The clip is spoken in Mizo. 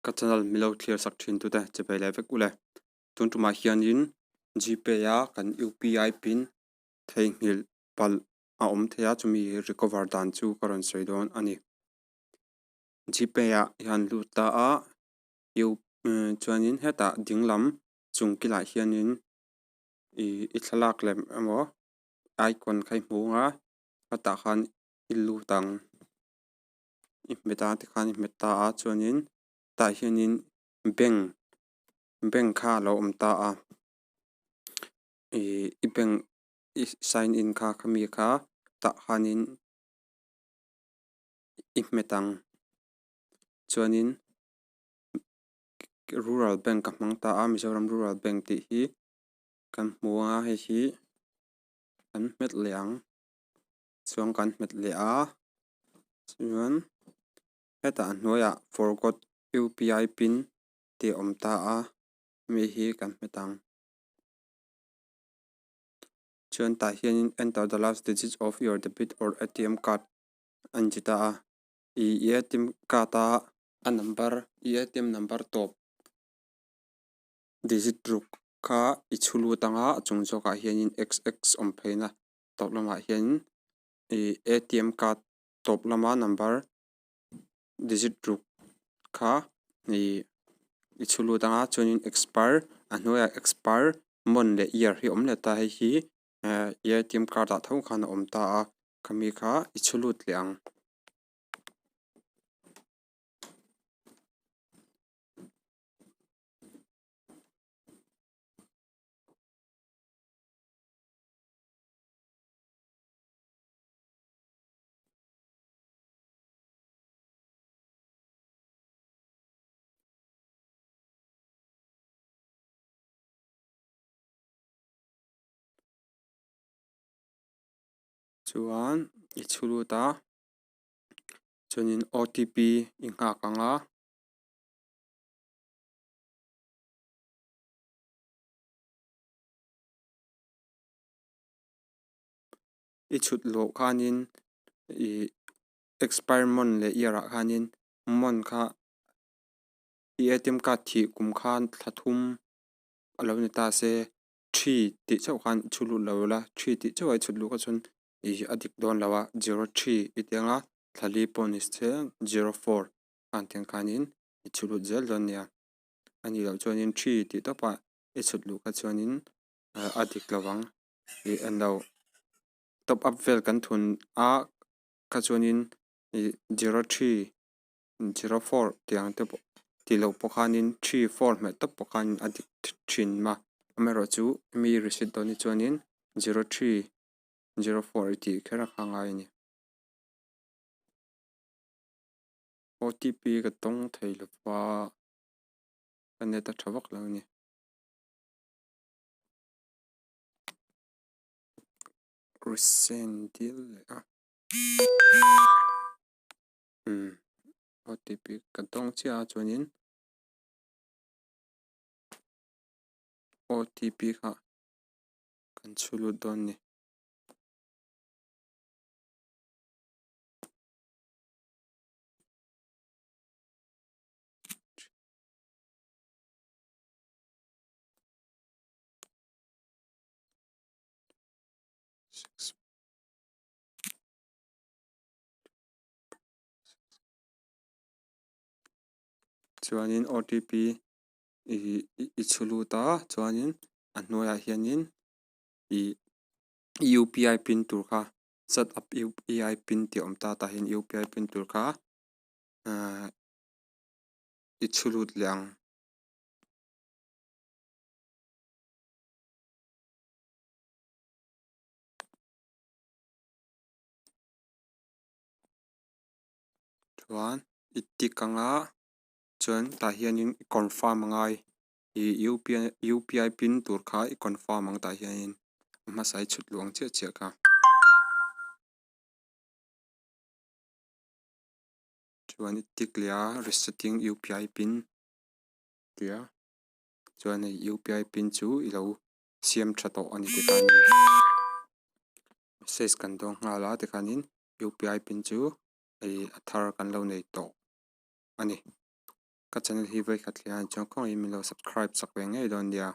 Ka channel milo thlir sak thin tute che ve leh vek ule. Tun tumah hianin Gpay a kan UPI pin theihnghilh palh a awm thei a chumi recover dan chu ka rawn sawi dawn a ni. Gpay ah hian lut ta a U chuanin hetah ding lam chung kilah hianin ih i thlalak lem emaw icon kha i hmu ang a hetah khan i lut ang. I hmet a tikhan i hmet ta a chuanin tah hianin bank bank kha a lo awm ta a ih i bank i sign in kha khami kha tah khanin i hmet ang chuanin rural bank ka hmang ta a Mizoram rural bank tih hi kan hmu a hei hi kan hmet leh ang. Chuan kan hmet leh a chuan hetah a hnuaiah forgot UPI pin tih a awm ta a mi hi kan hmet ang. Chuan tah hianin enter the last digit of your debit or A_T_M card a inti ta a ih i A_T_M card a a number i A_T_M number tawp digit ruk kha i chhu lut ang a a chung zawkah hianin x x awm pheina. Tawp lamah hian ih atm card tawp lama number digit ruk kha ih i chhu lut ang a chuanin expire a hnuaiah expire month leh year hi a awm leh ta hei hi eh atm card ah tho khan a awm ta a khami kha i chhu lut leh ang. Chuan i chhu lut a chuanin OTP i nghak ang a. I chhut loh khanin ih expire month leh year ah khanin month kha i A_T_M card thih kum khan thla thum a lo ni ta se three tih chauh khan i chhut lut lo la three tih chauh a i chhut luh kha chuan ih a dik dawn lo a zero three i ti ang a thla li pawh ni se zero four ang tiang khanin i chhut lut zel dawn nia a nih loh chuanin three tih tawpah i chhut luh kha chuanin a dik lo ang ih en lo top up vel kan thun a kha chuanin ih zero three zero four tih ang te pawh tih loh pawh khanin three four hmeh tawp pawh khanin a dik thin a amaherawhchu mi receipt dawn hi chuanin zero three zero four i tih kher a kha ngai a ni. O_T_P ka tawng thei lo va ka net a tha vak lo a ni. Recent dil leh a umm OTP ka dawng chiah a chuanin OTP kha kan chhu lut dawn a ni. Chuanin OTP ih i chhu lut a chuanin a hnuaiah hianin ih UPI pin tur kha set up UPI pin tih a awm ta tah hian UPI pin tur kha ahh i chhu lut leh ang. Chuan i tick anga chuan tah hianin i confirm a ngai ih U_P_I pin tur kha i confirm ang tah hianin a hmasa i chhut luh ang chiah chiah kha. Chuan i tick leh a resetting U_P_I pin tia chuan hei U_P_I pin chu i lo siam tha tawh a ni tikhanin message kan dawng nghal a tikhanin U_P_I pin chu hei a thar kan lo nei tawh a ni. Ka channel hi vawi khat thlir ah chuan khawngaih in min lo subscribe sak ve ngei dawn nia.